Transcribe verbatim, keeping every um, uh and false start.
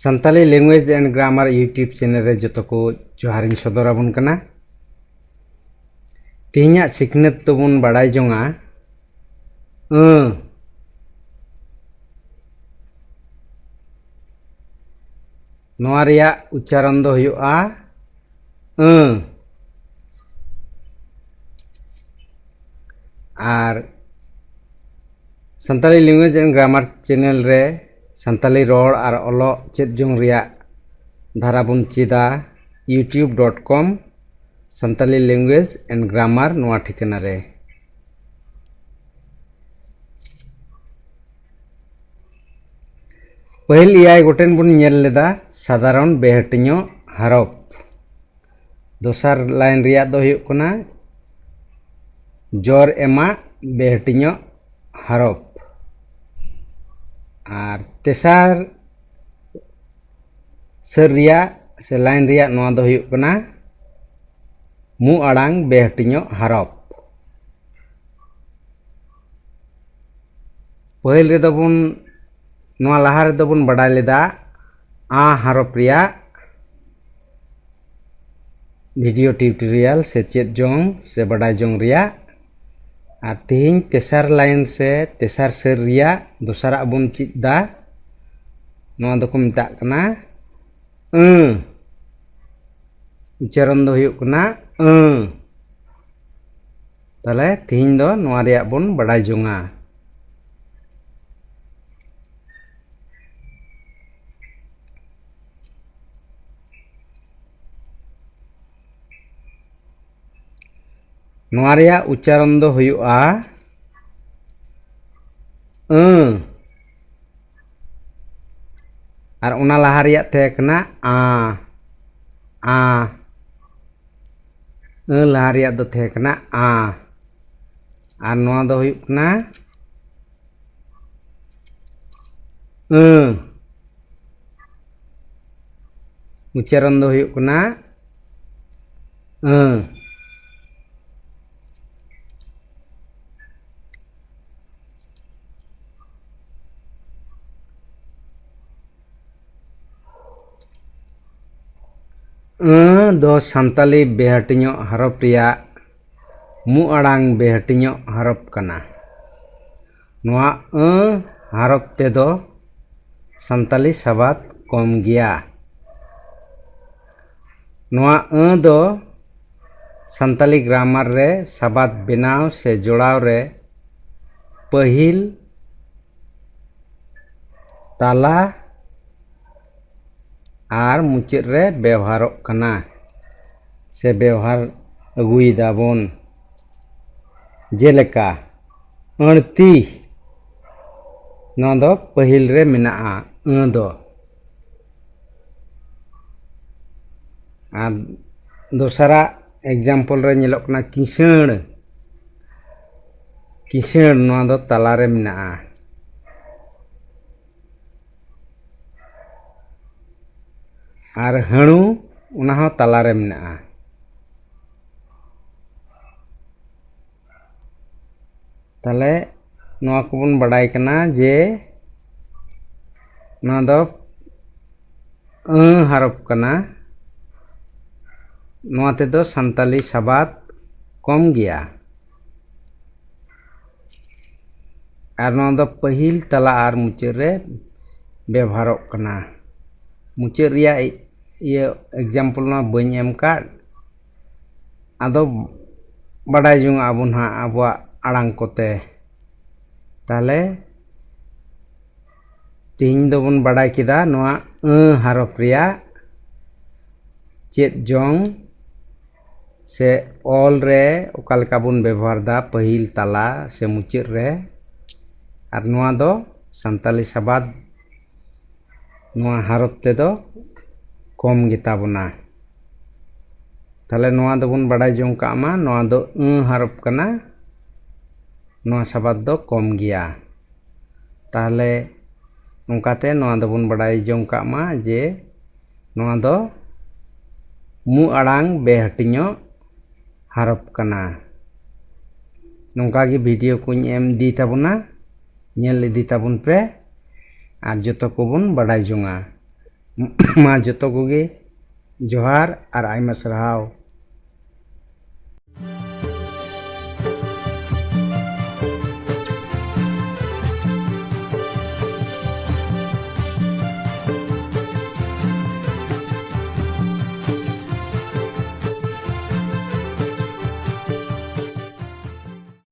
Santali Language and Grammar YouTube channel ᱨᱮ ᱡᱚᱛᱚ ᱠᱚ ᱡᱚᱦᱟᱨᱤᱧ ᱥᱚᱫᱚᱨ ᱟᱵᱚᱱ ᱠᱟᱱᱟ᱾ ᱛᱮᱦᱮᱧᱟᱜ ᱥᱤᱠᱷᱱᱟᱹᱛ ᱫᱚᱵᱚᱱ ᱵᱟᱲᱟᱭ ᱡᱚᱝᱟ ᱟᱹ᱾ ᱱᱚᱣᱟ ᱨᱮᱭᱟᱜ ᱩᱪᱪᱟᱨᱚᱱ ᱫᱚ ᱦᱩᱭᱩᱜᱼᱟ ᱟᱹ᱾ ᱟᱨ Santali Language and Grammar channel ᱨᱮ ᱥᱟᱱᱛᱟᱞᱤ ᱨᱚᱲ ᱟᱨ ᱚᱞᱚᱜ ᱪᱮᱫ ᱡᱚᱝ ᱨᱮᱭᱟᱜ ᱫᱷᱟᱨᱟ ᱵᱚᱱ ᱪᱮᱫᱟ youtube dot com Santali Language and Grammar ᱱᱚᱣᱟ ᱴᱷᱤᱠᱟᱹᱱᱟ ᱨᱮ᱾ ᱯᱟᱹᱦᱤᱞ ᱮᱭᱟᱭ ᱜᱚᱴᱮᱱ ᱵᱚᱱ ᱧᱮᱞ ᱞᱮᱫᱟ ᱥᱟᱫᱷᱟᱨᱚᱱ ᱵᱮᱦᱟᱹᱴᱤᱧᱚᱜ ᱦᱟᱨᱚᱯ᱾ ᱫᱚᱥᱟᱨ line ᱨᱮᱭᱟᱜ ᱫᱚ ᱦᱩᱭᱩᱜ ᱠᱟᱱᱟ ᱡᱚᱨ ᱮᱢᱟᱜ ᱵᱮᱦᱟᱹᱴᱤᱧᱚᱜ ᱦᱟᱨᱚᱯ᱾ ᱟᱨ ᱛᱮᱥᱟᱨ ᱥᱟᱹᱨ ᱨᱮᱭᱟᱜ ᱥᱮ line ᱨᱮᱭᱟᱜ ᱱᱚᱣᱟ ᱫᱚ ᱦᱩᱭᱩᱜ ᱠᱟᱱᱟ ᱢᱩ ᱟᱲᱟᱝ ᱵᱮᱦᱟᱹᱴᱤᱧᱚᱜ ᱦᱟᱨᱚᱯ᱾ ᱯᱟᱹᱦᱤᱞ ᱨᱮᱫᱚ ᱵᱚᱱ, ᱱᱚᱣᱟ ᱞᱟᱦᱟ ᱨᱮᱫᱚ ᱵᱚᱱ ᱵᱟᱰᱟᱭ ᱞᱮᱫᱟ ᱟ ᱦᱟᱨᱚᱯ ᱨᱮᱭᱟᱜ video tutorial ᱥᱮ ᱪᱮᱫ ᱡᱚᱝ ᱥᱮ ᱵᱟᱰᱟᱭ ᱡᱚᱝ ᱨᱮᱭᱟᱜ᱾ ᱟᱨ ᱛᱮᱦᱮᱧ ᱛᱮᱥᱟᱨ line ᱥᱮ ᱛᱮᱥᱟᱨ ᱥᱟᱹᱨ ᱨᱮᱭᱟᱜ ᱫᱚᱥᱟᱨᱟᱜ ᱵᱚᱱ ᱪᱮᱫ ᱫᱟ᱾ ᱱᱚᱣᱟ ᱫᱚᱠᱚ ᱢᱮᱛᱟᱜ ᱠᱟᱱᱟ ᱟᱹ᱾ ᱩᱪᱪᱟᱨᱚᱱ ᱫᱚ ᱦᱩᱭᱩᱜ ᱠᱟᱱᱟ ᱟᱹ᱾ ᱛᱟᱦᱞᱮ ᱛᱮᱦᱮᱧ ᱫᱚ ᱱᱚᱣᱟ ᱨᱮᱭᱟᱜ ᱵᱚᱱ ᱵᱟᱰᱟᱭ ᱡᱚᱝᱟ᱾ ᱱᱚᱣᱟ ᱨᱮᱭᱟᱜ ᱩᱪᱪᱟᱨᱚᱱ ᱫᱚ ᱦᱩᱭᱩᱜᱼᱟ ᱟᱹ᱾ ᱟᱨ ᱚᱱᱟ ᱞᱟᱦᱟ ᱨᱮᱭᱟᱜ ᱛᱟᱦᱮᱸ ᱠᱟᱱᱟ ᱟ, ᱟ᱾ ᱟᱹ ᱞᱟᱦᱟ ᱨᱮᱭᱟᱜ ᱫᱚ ᱛᱟᱦᱮᱸ ᱠᱟᱱᱟ ᱟ᱾ ᱟᱨ ᱱᱚᱣᱟ ᱫᱚ ᱦᱩᱭᱩᱜ ᱠᱟᱱᱟ ᱟᱹ᱾ ᱩᱪᱪᱟᱨᱚᱱ ᱫᱚ ᱦᱩᱭᱩᱜ ᱠᱟᱱᱟ ᱟᱹ᱾ ᱟᱹ ᱫᱚ ᱥᱟᱱᱛᱟᱞᱤ ᱵᱮᱦᱟᱹᱴᱤᱧᱚᱜ ᱦᱟᱨᱚᱯ ᱨᱮᱭᱟᱜ ᱢᱩ ᱟᱲᱟᱝ ᱵᱮᱦᱟᱹᱴᱤᱧᱚᱜ ᱦᱟᱨᱚᱯ ᱠᱟᱱᱟ᱾ ᱱᱚᱣᱟ ᱟᱹ ᱦᱟᱨᱚᱯ ᱛᱮᱫᱚ ᱥᱟᱱᱛᱟᱞᱤ ᱥᱟᱵᱟᱫ ᱠᱚᱢ ᱜᱮᱭᱟ᱾ ᱱᱚᱣᱟ ᱟᱹ ᱫᱚ ᱥᱟᱱᱛᱟᱞᱤ ᱜᱨᱟᱢᱟᱨ ᱨᱮ ᱥᱟᱵᱟᱫ ᱵᱮᱱᱟᱣ ᱥᱮ ᱡᱚᱲᱟᱣ ᱨᱮ ᱯᱟᱹᱦᱤᱞ, ᱛᱟᱞᱟ ᱟᱨ ᱢᱩᱪᱟᱹᱫ ᱨᱮ ᱵᱮᱣᱦᱟᱨᱚᱜ ᱠᱟᱱᱟ ᱥᱮ ᱵᱮᱣᱦᱟᱨ ᱟᱹᱜᱩᱭᱮᱫᱟ ᱵᱚᱱ᱾ ᱡᱮᱞᱮᱠᱟ, ᱟᱹᱬᱛᱤ, ᱱᱚᱣᱟ ᱫᱚ ᱯᱟᱹᱦᱤᱞ ᱨᱮ ᱢᱮᱱᱟᱜᱼᱟ, ᱟᱹ ᱫᱚ᱾ ᱟᱨ ᱫᱚᱥᱟᱨᱟᱜ example ᱨᱮ ᱧᱮᱞᱚᱜ ᱠᱟᱱᱟ ᱠᱤᱥᱟᱹᱬ᱾ ᱠᱤᱥᱟᱹᱬ, ᱱᱚᱣᱟ ᱫᱚ ᱛᱟᱞᱟᱨᱮ ᱢᱮᱱᱟᱜᱼᱟ᱾ ᱟᱨ ᱦᱟᱹᱬᱩ, ᱚᱱᱟ ᱦᱚᱸ ᱛᱟᱞᱟᱨᱮ ᱢᱮᱱᱟᱜᱼᱟ᱾ ᱛᱟᱦᱞᱮ ᱱᱚᱣᱟ ᱠᱚᱵᱚᱱ ᱵᱟᱰᱟᱭ ᱠᱟᱱᱟ ᱡᱮ ᱱᱚᱣᱟ ᱫᱚ ᱟᱹ ᱦᱟᱨᱚᱯ ᱠᱟᱱᱟ᱾ ᱱᱚᱣᱟ ᱛᱮᱫᱚ ᱥᱟᱱᱛᱟᱞᱤ ᱥᱟᱵᱟᱫ ᱠᱚᱢ ᱜᱮᱭᱟ᱾ ᱟᱨ ᱱᱚᱣᱟ ᱫᱚ ᱯᱟᱹᱦᱤᱞ, ᱛᱟᱞᱟ ᱟᱨ ᱢᱩᱪᱟᱹᱫ ᱨᱮ ᱵᱮᱵᱚᱦᱟᱨᱚᱜ ᱠᱟᱱᱟ᱾ ᱢᱩᱪᱟᱹᱫ ᱨᱮᱭᱟᱜ ᱤᱭᱟᱹ example ᱢᱟ ᱵᱟᱹᱧ ᱮᱢ ᱠᱟᱫ, ᱟᱫᱚ ᱵᱟᱰᱟᱭ ᱡᱚᱝ ᱟᱵᱚᱱ ᱦᱟᱸᱜ ᱟᱵᱚᱣᱟᱜ ᱟᱲᱟᱝ ᱠᱚᱛᱮ᱾ ᱛᱟᱦᱞᱮ ᱛᱮᱦᱮᱧ ᱫᱚᱵᱚᱱ ᱵᱟᱰᱟᱭ ᱠᱮᱫᱟ ᱱᱚᱣᱟ ᱟᱹ ᱦᱟᱨᱚᱯ ᱨᱮᱭᱟᱜ ᱪᱮᱫ ᱡᱚᱝ ᱥᱮ ᱚᱞ ᱨᱮ ᱚᱠᱟ ᱞᱮᱠᱟ ᱵᱚᱱ ᱵᱮᱵᱚᱦᱟᱨ ᱫᱟ ᱯᱟᱹᱦᱤᱞ, ᱛᱟᱞᱟ ᱥᱮ ᱢᱩᱪᱟᱹᱫ ᱨᱮ᱾ ᱟᱨ ᱱᱚᱣᱟ ᱫᱚ ᱥᱟᱱᱛᱟᱞᱤ ᱥᱟᱵᱟᱫ ᱱᱚᱣᱟ ᱦᱟᱨᱚᱯ ᱛᱮᱫᱚ ᱠᱚᱢ ᱜᱮᱛᱟ ᱵᱚᱱᱟ᱾ ᱛᱟᱦᱞᱮ ᱱᱚᱣᱟ ᱫᱚᱵᱚᱱ ᱵᱟᱰᱟᱭ ᱡᱚᱝ ᱠᱟᱜ ᱢᱟ, ᱱᱚᱣᱟ ᱫᱚ ᱟᱹ ᱦᱟᱨᱚᱯ ᱠᱟᱱᱟ, ᱱᱚᱣᱟ ᱥᱟᱵᱟᱫ ᱫᱚ ᱠᱚᱢ ᱜᱮᱭᱟ᱾ ᱛᱟᱦᱞᱮ ᱱᱚᱝᱠᱟᱛᱮ ᱱᱚᱣᱟ ᱫᱚᱵᱚᱱ ᱵᱟᱰᱟᱭ ᱡᱚᱝ ᱠᱟᱜ ᱢᱟ ᱡᱮ ᱱᱚᱣᱟ ᱫᱚ ᱢᱩ ᱟᱲᱟᱝ ᱵᱮᱦᱟᱹᱴᱤᱧᱚᱜ ᱦᱟᱨᱚᱯ ᱠᱟᱱᱟ᱾ ᱱᱚᱝᱠᱟ ᱜᱮ video ᱠᱚᱧ ᱮᱢ ᱤᱫᱤ ᱛᱟᱵᱚᱱᱟ, ᱧᱮᱞ ᱤᱫᱤ ᱛᱟᱵᱚᱱ ᱯᱮ ᱟᱨ ᱡᱚᱛᱚ ᱠᱚᱵᱚᱱ ᱵᱟᱰᱟᱭ ᱡᱚᱝᱟ᱾ ᱢᱟ ᱡᱚᱛᱚ ᱠᱚᱜᱮ ᱡᱚᱦᱟᱨ ᱟᱨ ᱟᱭᱢᱟ ᱥᱟᱨᱦᱟᱣ᱾